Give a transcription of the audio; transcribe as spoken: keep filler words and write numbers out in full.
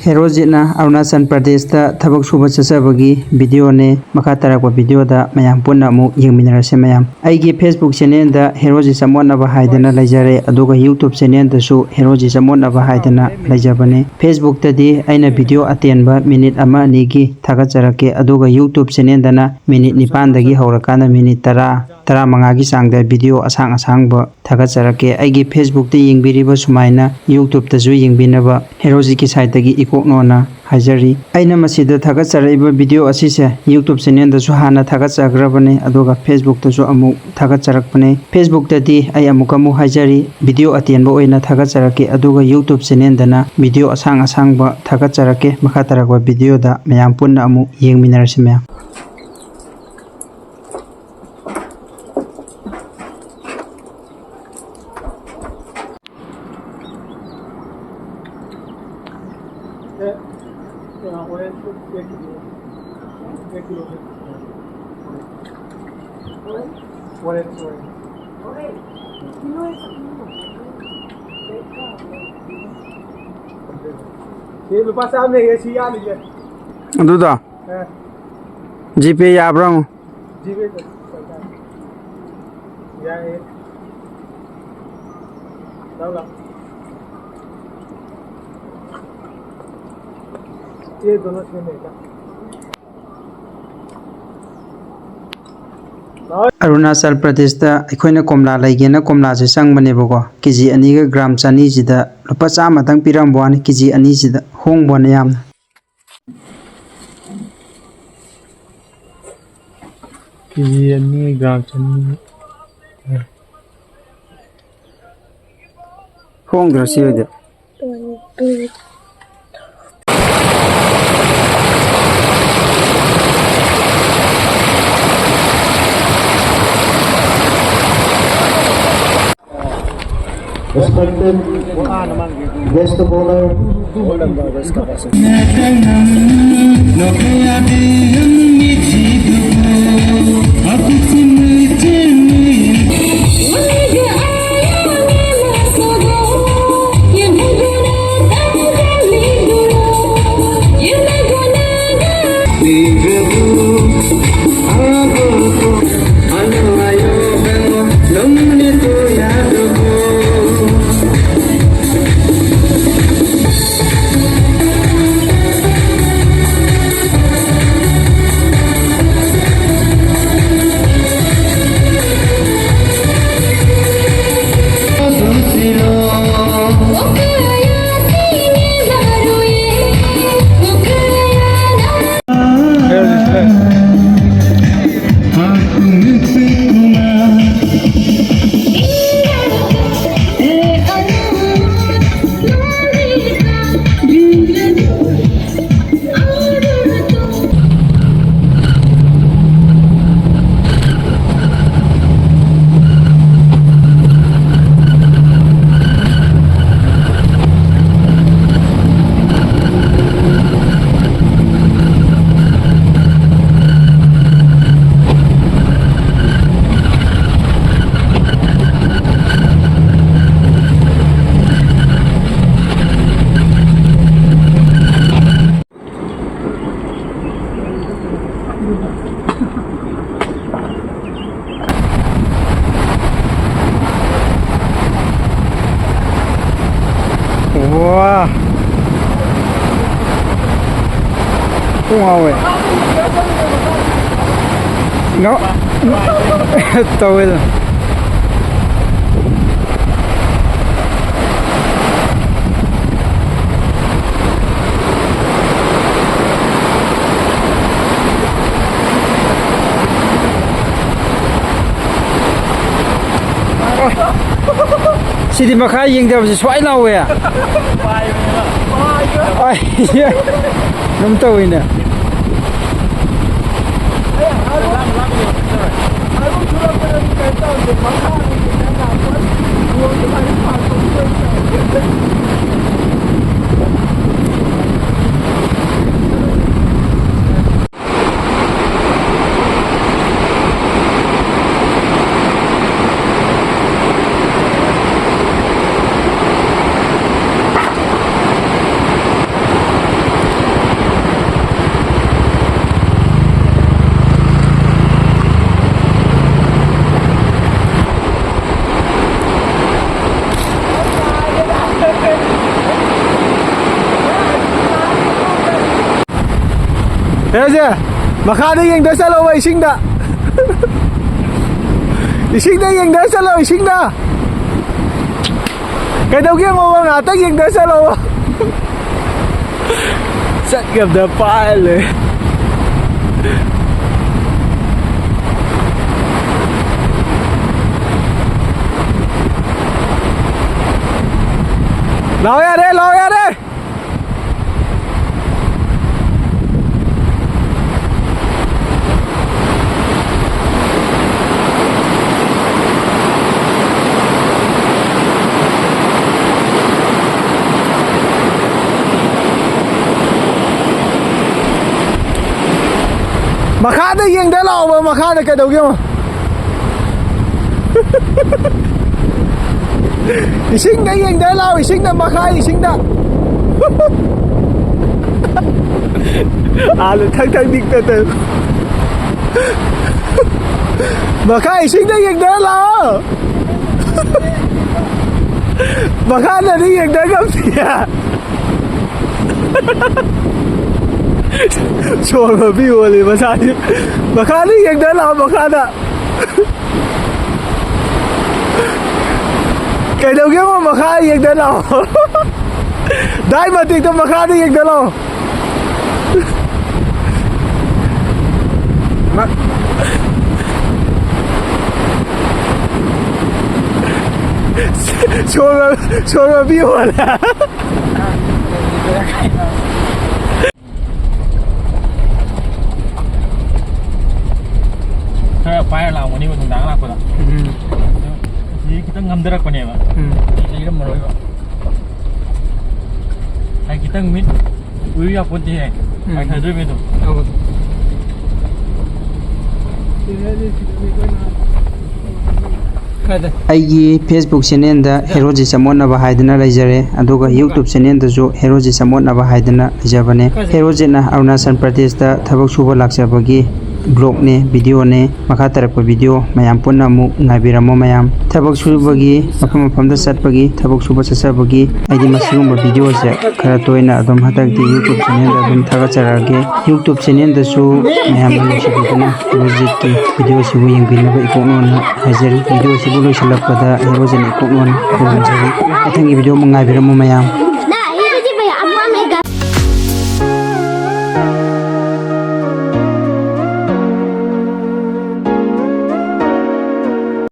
ꯍꯦꯔꯣꯖꯤꯠꯅ ꯑꯔꯨꯅꯥꯆꯜ ꯄ꯭ꯔꯗꯦꯁꯇ ꯊꯕꯛ ꯁꯨꯕ ꯆꯠꯆꯕꯒꯤ ꯚꯤꯗꯤꯑꯣꯅꯦ꯫ ꯃꯈꯥ ꯇꯥꯔꯛꯄ ꯚꯤꯗꯤꯑꯣꯗ ꯃꯌꯥꯝ ꯄꯨꯟꯅ ꯑꯃꯨꯛ ꯌꯦꯡꯃꯤꯟꯅꯔꯁꯦ ꯃꯌꯥꯝ꯫ ꯑꯩꯒꯤ Facebook ꯆꯦꯅꯦꯜꯗ ꯍꯦꯔꯣꯖꯤꯠ ꯆꯃꯣꯠꯅꯕ ꯍꯥꯏꯗꯅ ꯂꯩꯖꯔꯦ, ꯑꯗꯨꯒ YouTube ꯆꯦꯅꯦꯜꯗꯁꯨ ꯍꯦꯔꯣꯖꯤꯠ ꯆꯃꯣꯠꯅꯕ ꯍꯥꯏꯗꯅ ꯂꯩꯖꯕꯅꯦ꯫ Facebookꯇꯗꯤ ꯑꯩꯅ ꯚꯤꯗꯤꯑꯣ ꯑꯇꯦꯟꯕ ꯃꯤꯅꯤꯠ ꯑꯃ ꯑꯅꯤꯒꯤ ꯊꯥꯒꯠꯆꯔꯛꯀꯦ, ꯑꯗꯨꯒ YouTube ꯆꯦꯅꯦꯜꯗꯅ ꯃꯤꯅꯤꯠ ꯅꯤꯄꯥꯟꯗꯒꯤ ꯍꯧꯔꯀꯥꯟꯗ ꯃꯤꯅꯤꯠ ꯇꯔꯥ, ꯇꯔꯥꯃꯉꯥꯒꯤ ꯆꯥꯡꯗ ꯚꯤꯗꯤꯑꯣ ꯑꯁꯥꯡ ꯑꯁꯥꯡꯕ ꯊꯥꯒꯠꯆꯔꯛꯀꯦ꯫ ꯑꯩꯒꯤ Facebookꯇ ꯌꯦꯡꯕꯤꯔꯤꯕ ꯁꯨꯃꯥꯏꯅ YouTubeꯇꯁꯨ ꯌꯦꯡꯕꯤꯅꯕ ꯍꯦꯔꯣꯖꯤꯠꯀꯤ siteꯇꯒꯤ ꯏꯀꯣꯛꯅꯣꯅ ꯍꯥꯏꯖꯔꯤ꯫ ꯑꯩꯅ ꯃꯁꯤꯗ ꯊꯥꯒꯠꯆꯔꯛꯏꯕ ꯚꯤꯗꯤꯑꯣ ꯑꯁꯤꯁꯦ YouTube ꯆꯦꯅꯦꯜꯗꯁꯨ ꯍꯥꯟꯅ ꯊꯥꯒꯠꯆꯈ꯭ꯔꯕꯅꯦ, ꯑꯗꯨꯒ Facebookꯇꯁꯨ ꯑꯃꯨꯛ ꯊꯥꯒꯠꯆꯔꯛꯄꯅꯦ꯫ Facebookꯇꯗꯤ ꯑꯩ ꯑꯃꯨꯛꯀ ꯑꯃꯨꯛ ꯍꯥꯏꯖꯔꯤ, ꯚꯤꯗꯤꯑꯣ ꯑꯇꯦꯟꯕ ꯑꯣꯏꯅ ꯊꯥꯒꯠꯆꯔꯛꯀꯦ, ꯑꯗꯨꯒ YouTube ꯆꯦꯅꯦꯜꯗꯅ ꯚꯤꯗꯤꯑꯣ ꯑꯁꯥꯡ ꯑꯁꯥꯡꯕ ꯊꯥꯒꯠꯆꯔꯛꯀꯦ꯫ ꯃꯈꯥ ꯇꯥꯔꯛꯄ ꯚꯤꯗꯤꯑꯣꯗ ꯃꯌꯥꯝ ꯄꯨꯟꯅ ꯑꯃꯨꯛ ꯌꯦꯡꯃꯤꯟꯅꯔꯁꯤ ꯃꯌꯥꯝ꯫ ꯁꯤ ꯂꯨꯄꯥ ꯆꯥꯝ ꯂꯩꯌꯦ, ꯁꯤ ꯌꯥꯜꯂꯤꯁꯦ꯫ ꯑꯗꯨꯗꯣ ꯑꯦ꯫ GPay ꯌꯥꯕ꯭ꯔꯥ ꯍꯪꯉꯨ꯫ GPay ꯇꯧ-, ꯇꯧ ꯇꯥꯔꯦ꯫ ꯌꯥꯏꯌꯦ꯫ ꯂꯧ ꯂꯥꯎ꯫ ꯆꯦꯗꯨꯅ ꯁꯦꯝꯃꯦ ꯍꯦꯛꯇ꯫ ꯑꯔꯨꯅꯥꯆꯜ ꯄ꯭ꯔꯗꯦꯁꯇ ꯑꯩꯈꯣꯏꯅ ꯀꯣꯝꯂꯥ ꯂꯩꯒꯦꯅ ꯀꯣꯝꯂꯥꯁꯦ ꯆꯪꯕꯅꯦꯕꯀꯣ, ꯀꯦ ꯖꯤ ꯑꯅꯤꯒ ꯒ꯭ꯔꯥꯝ ꯆꯅꯤꯁꯤꯗ ꯂꯨꯄꯥ ꯆꯥꯝꯃꯇꯪ ꯄꯤꯔꯝꯕ ꯋꯥꯅꯤ, ꯀꯦ ꯖꯤ ꯑꯅꯤꯁꯤꯗ ꯍꯣꯡꯕꯅ ꯌꯥꯝꯅ꯫ ꯀꯦ ꯖꯤ ꯑꯅꯤ ꯒ꯭ꯔꯥꯝ ꯆꯅꯤ꯫ ꯍꯣꯡꯗ꯭ꯔꯣ ꯁꯤ ꯑꯣꯏꯗꯤ? Respected guest of honor, ꯉꯥꯎꯋꯦ꯫ ꯉꯥꯎ-, ꯇꯧꯋꯦꯗ꯫ ꯁꯤꯗꯤ ꯃꯈꯥ ꯌꯦꯡꯗꯕꯁꯦ ꯁ꯭ꯋꯥꯏ ꯂꯥꯎꯋꯦ꯫ ꯑꯩ ꯑꯗꯨꯝ ꯇꯧꯋꯤꯅꯦ꯫ ꯁꯦ, ꯁꯦ, ꯃꯈꯥꯗ ꯌꯦꯡꯗ ꯆꯠꯂꯣꯕ, ꯏꯁꯤꯡꯗ꯫ ꯏꯁꯤꯡꯗ ꯌꯦꯡꯗ ꯆꯠꯂꯣ, ꯏꯁꯤꯡꯗ꯫ ꯀꯩꯗꯧꯒꯦ ꯌꯦꯡꯉꯣꯕ, ꯉꯥꯏꯍꯥꯛꯇꯪ ꯌꯦꯡꯗ ꯆꯠꯂꯣꯕ꯫ ꯆꯠ ꯉꯝꯗ ꯄꯥꯏ ꯂꯩ꯫ ꯂꯥꯛꯑꯣ ꯌꯥꯔꯦ, ꯂꯥꯛꯑꯣ ꯌꯥꯔꯦ꯫ ꯃꯈꯥꯗ ꯌꯦꯡꯗ ꯂꯥꯛꯑꯣꯕ, ꯃꯈꯥꯗ ꯀꯩꯗꯧꯒꯦ ꯌꯦꯡꯉꯣ꯫ ꯏꯁꯤꯡꯗ ꯌꯦꯡꯗ ꯂꯥꯛꯑꯣ, ꯏꯁꯤꯡꯗ, ꯃꯈꯥ ꯏꯁꯤꯡꯗ꯫ ꯑꯥꯂꯨ ꯊꯛ ꯊꯛ ꯅꯤꯛꯇ ꯇꯧ꯫ ꯃꯈꯥ ꯏꯁꯤꯡꯗ ꯌꯦꯡꯗ ꯂꯥꯛꯑꯣ꯫ ꯃꯈꯥꯗꯗꯤ ꯌꯦꯡꯗ ꯉꯝꯗꯤꯌꯦ꯫ ꯁꯣꯔ ꯃꯄꯤ ꯍꯣꯜꯂꯤ ꯃꯁꯥꯁꯤ꯫ ꯃꯈꯥꯗ ꯌꯦꯡꯗ ꯂꯥꯛꯑꯣ, ꯃꯈꯥꯗ꯫ ꯀꯩꯗꯧꯒꯦꯕ? ꯃꯈꯥ ꯌꯦꯡꯗ ꯂꯥꯛꯑꯣ꯫ ꯗꯥꯏ ꯃꯇꯤꯛꯇꯣ ꯃꯈꯥꯗ ꯌꯦꯡꯗ ꯂꯥꯛꯑꯣ꯫ ꯃ-, ꯁꯣꯔ, ꯁꯣꯔ ꯃꯄꯤ ꯍꯣꯜꯂꯦ꯫ ꯈꯔ ꯄꯥꯏꯔ ꯂꯥꯛꯑꯝꯒꯅꯤꯕ ꯅꯨꯡꯗꯥꯡ ꯂꯥꯛꯄꯗ꯫ ꯎꯝ꯫ ꯑꯗꯨ ꯁꯤꯗꯤ ꯈꯤꯇꯪ ꯉꯝꯊꯔꯛꯄꯅꯦꯕ꯫ ꯎꯝ꯫ ꯂꯩꯔꯝꯃꯔꯣꯏꯕ꯫ ꯑꯩ ꯈꯤꯇꯪ ꯃꯤꯠ ꯎꯏ ꯌꯥꯄꯣꯟꯇꯦꯍꯦ꯫ ꯎꯝ꯫ ꯀꯥꯏꯊꯗꯣꯏꯃꯤ ꯑꯗꯨꯝ꯫ ꯇꯧꯕꯗꯣ꯫ ꯀꯥꯏꯗ? ꯑꯩꯒꯤ Facebook channelꯗ ꯍꯦꯔꯣꯖꯤꯠ ꯆꯃꯣꯠꯅꯕ ꯍꯥꯏꯗꯅ ꯂꯩꯖꯔꯦ, ꯑꯗꯨꯒ YouTube channelꯗꯁꯨ ꯍꯦꯔꯣꯖꯤꯠ ꯆꯃꯣꯠꯅꯕ ꯍꯥꯏꯗꯅ ꯂꯩꯖꯕꯅꯦ꯫ ꯍꯦꯔꯣꯖꯤꯠꯅ ꯑꯔꯨꯅꯥꯆꯜ ꯄ꯭ꯔꯗꯦꯁꯇ ꯊꯕꯛ ꯁꯨꯕ ꯂꯥꯛꯆꯕꯒꯤ vlogꯅꯦ, videoꯅꯦ꯫ ꯃꯈꯥ ꯇꯥꯔꯛꯄ video ꯃꯌꯥꯝ ꯄꯨꯟꯅ ꯑꯃꯨꯛ ꯉꯥꯏꯕꯤꯔꯝꯃꯣ ꯃꯌꯥꯝ꯫ ꯊꯕꯛ ꯁꯨꯕꯒꯤ, ꯃꯐꯝ ꯃꯐꯝꯗ ꯆꯠꯄꯒꯤ, ꯊꯕꯛ ꯁꯨꯕ ꯆꯠꯆꯕꯒꯤ ꯑꯩꯗꯤ ꯃꯁꯤꯒꯨꯝꯕ videoꯁꯦ ꯈꯔ ꯇꯣꯏꯅ ꯑꯗꯨꯝ ꯍꯟꯗꯛꯇꯤ YouTube channelꯗ ꯑꯗꯨꯝ ꯊꯥꯒꯠꯆꯔꯛꯑꯒꯦ꯫ YouTube channelꯗꯁꯨ ꯃꯌꯥꯝꯅ ꯅꯨꯡꯁꯤꯕꯤꯗꯨꯅ ꯍꯧꯖꯤꯛꯀꯤ videoꯁꯤꯕꯨ ꯌꯦꯡꯕꯤꯅꯕ ꯏꯀꯣꯛꯅꯣꯅ ꯍꯥꯏꯖꯔꯤ꯫ Videoꯁꯤꯕꯨ ꯂꯣꯏꯁꯤꯜꯂꯛꯄꯗ ꯍꯦꯔꯣꯖꯤꯠꯅ ꯏꯀꯣꯛꯅꯣꯅ ꯈꯨꯔꯨꯝꯖꯔꯤ꯫ ꯃꯊꯪꯒꯤ video ꯑꯃꯨꯛ ꯉꯥꯏꯕꯤꯔꯝꯃꯨ ꯃꯌꯥꯝ꯫